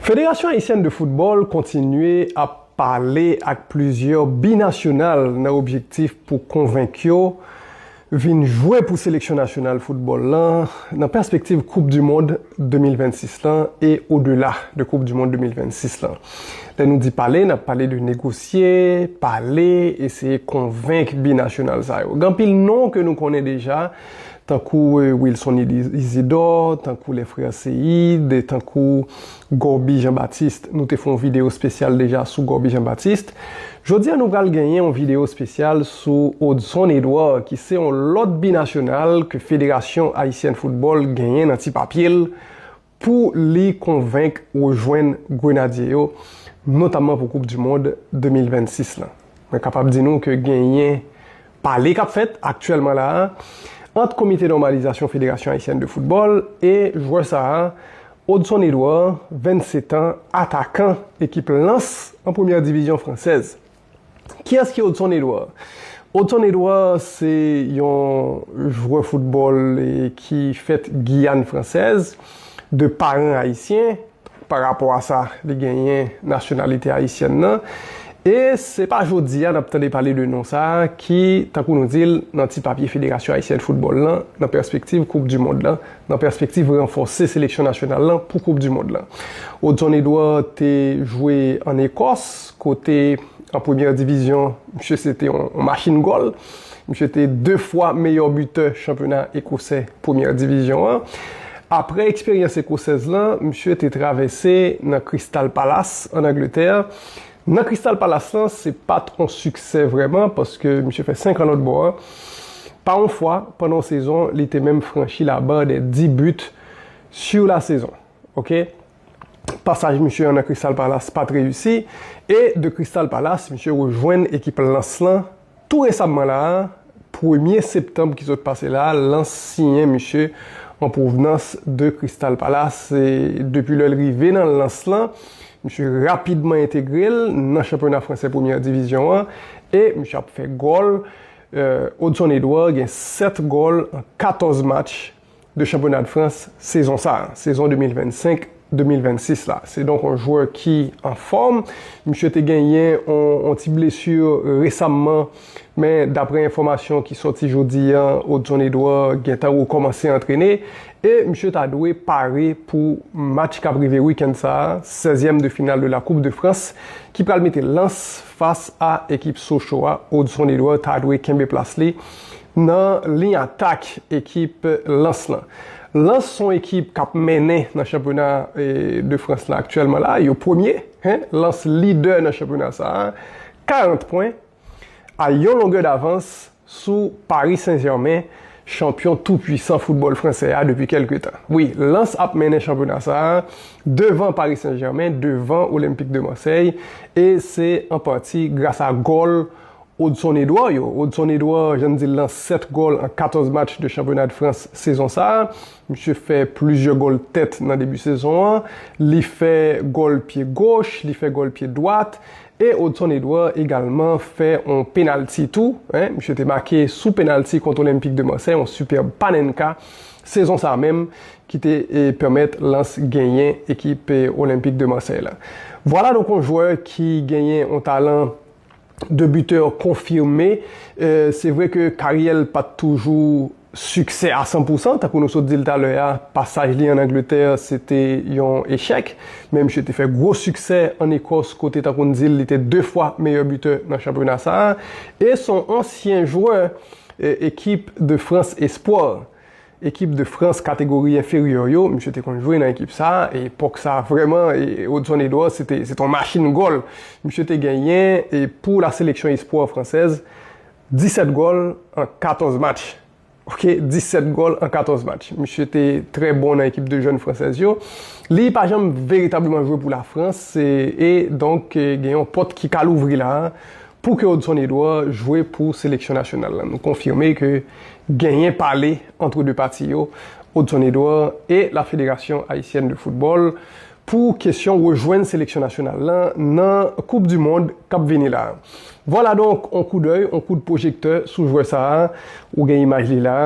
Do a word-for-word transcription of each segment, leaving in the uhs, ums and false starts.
Federasyon Ayisyèn de Foutbòl kontinye ap pale ak plizyè binasyonal nan objektif pou konvenk yo vin jwe pou seleksyon nasyonal foutbòl lan nan pèspektiv Koup di Mond de mil vennsis lan e odela de Koup di Mond de mil vennsis lan. Lè nou di pale, n ap pale de negosye, pale, eseye konvenk binasyonal sa yo. Gen anpil non ke nou konnen deja, tankou Wilson Isidor, tankou lè frè Seid, tankou Gorby Jean-Baptiste. Nou te fè yon videyo espesyal deja sou Gorby Jean-Baptiste. Jodi a nou pral genyen yon videyo espesyal sou Odson Edouard, ki se yon lòt binasyonal ke Federasyon Ayisyèn Foutbòl genyen nan ti papye l pou li konvenk rejwenn Grenadye yo, notamman pou Koup di Mond de mil vennsis lan. Mwen kapab di nou ke genyen pale k ap fèt aktyèlman la a ant Komite Nòmalizasyon Federasyon Ayisyèn de Foutbòl e jwè sa a, Odson Edouard, vennsetan, atakan ekip Lens an premyè divizyon fransèz. Kiyès ki Odson Edouard? Odson Edouard se yon jwè foutbòl ki fèt Giyàn fransèz, de paran ayisyen. Pa rapò a sa, li genyen nasyonalite ayisyèn nan. E se pa jodi a n ap tande pale de non sa a ki, tankou nou di l, nan ti papye Federasyon Ayisyèn Foutbòl lan, nan pèspektiv Koup di Mond lan, nan pèspektiv ranfòse seleksyon nasyonal lan pou Koup di Mond lan. Odson Edouard te jwe ann Ekòs, kote an premyè divizyon, misye se te yon machin gòl. Misye te de fwa meyè bitè chanpyona ekosè premyè divizyon an. Apre eksperyans ekosèz lan, misye te travèse nan Crystal Palace ann Angletè. Nan Crystal Palace lan, se pa t yon siksè vrèman, paske misye fè senk an lòt bò an. Pa yon fwa, pandan yon sezon, li te menm franchi la barre des dix buts sur la saison. Ok? Pasaj misye an nan Crystal Palace pa t reyisi, e de Crystal Palace, misye rejwenn ekip Lens lan tou resamman la a, premye septanm ki sot pase la a, Lens siyen misye an pwovnans de Crystal Palace. E depi lè l rive nan Lens lan, misye rapidman entegre l nan chanpyona fransè premyè divizyon an, e misye ap fè gòl. Odson Edouard gen sèt gòl an katòz match de chanpyona de Frans sezon sa a, sezon de mil vennsenk de mil vennsis la. Se donk yon jwè ki anfòm. Misye te genyen yon, yon ti blesi resamman, men daprè enfòmasyon ki sòti jodi a, Odson Edouard gentan rekòmanse antrene e misye ta dwe pare pou match k ap rive wikenn sa a, sèzyèm de final de la Coupe de France, ki pral mete Lens fas a ekip Sochaux a. Odson Edouard ta dwe kenbe plas li nan liy atak ekip Lens lan. Lens se yon ekip k ap mennen nan chanpyona de Frans la aktyèlman la. Yo premye, Lens lidè nan chanpyona sa a, karant pwen, a yon longè davans sou Paris Saint-Germain, chanpyon toupwisan foutbòl fransè a depi kèlke tan. Wi, Lens ap mennen chanpyona sa a devan Paris Saint-Germain, devan Olympique de Marseille, e se an pati gras a gòl Odson Edouard yo. Odson Edouard, jan n di l lan, sèt gòl an katòz match de chanpyona de Frans sezon sa a. Misye fè plizyè gòl tèt nan debi sezon an. Li fè gòl pye goch, li fè gòl pye dwat. E Odson Edouard egalman fè yon penalti tou. Misye te make sou penalti kont Olympique de Marseille, yon sipèb panenka sezon sa a menm, ki te pèmèt Lens genyen ekip Olympique de Marseille la. Vwala donk yon jwè ki genyen yon talan de bitè konfime. Se vre ke karyè l pa t toujou siksè a san pou san, tankou nou sot di l talè a, pasaj li ann Angletè se te yon echèk, men misye te fè gwo siksè ann Ekòs, kote tankou n di l, li te de fwa meyè bitè nan chanpyona sa a, e se yon ansyen jwè ekip de Frans Espoir. Ekip de Frans kategori enferyè yo, misye te konn jwe nan ekip sa a, e epòk sa a vrèman, Odson Edouard se te, se te yon machin gòl. Misye te genyen, e pou la seleksyon Espoir fransèz, disèt gòl an katòz match. Ok, disèt gòl an katòz match. Misye te trè bon nan ekip de jèn fransèz yo. Li pa janm veritableman jwe pou Lafrans, e, e donk, e, gen yon pòt ki ka louvri la a pou ke Odson Edouard jwe pou seleksyon nasyonal lan. Nou konfime ke genyen pale ant de pati yo, Odson Edouard e la Fédération Haïtienne de Football, pou kesyon rejwenn seleksyon nasyonal lan nan Koup di Mond k ap vini la. Vwala donk, on koudèy, on kout pwojektè sou jwè sa a. Ou gen imaj li la,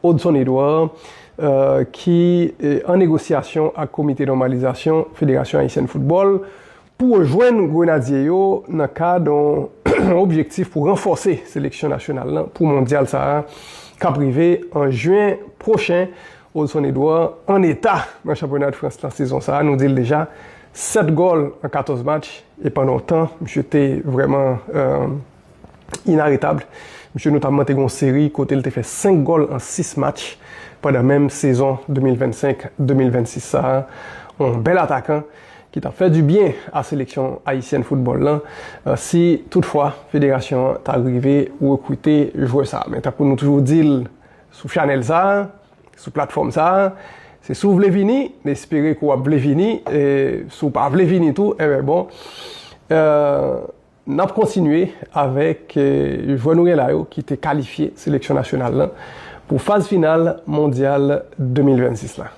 Odson Edouard, euh, ki euh, an negosyasyon ak Komite Nòmalizasyon Federasyon Ayisyèn Foutbòl pou rejwenn Grenadye yo nan kad yon objektif pou ranfòse seleksyon nasyonal lan pou mondyal sa a k ap rive an jen pwochen. Odson Edouard an eta nan chanpyona Frans lan sezon sa a, nou di l deja, sèt gòl an katòz match, e pandan yon tan, misye te vrèman euh, inaretab. Misye notamman te gen yon seri kote l te fè senk gòl an sis match pandan menm sezon de mil vennsenk de mil vennsis sa a. Yon bèl atakan ki t ap fè dibyen a seleksyon ayisyèn foutbòl lan, euh, si toutfwa federasyon an ta rive rekrite jwè sa a. Men tankou nou toujou di l sou chanèl sa a, sou platfòm sa a, se si w vle vini, n espere ke w ap vle vini, e si w pa vle vini tou, enben bon, euh, n ap kontinye avèk euh, jwè nou gen la yo ki te kalifye seleksyon nasyonal lan pou faz final mondyal de mil vennsis la.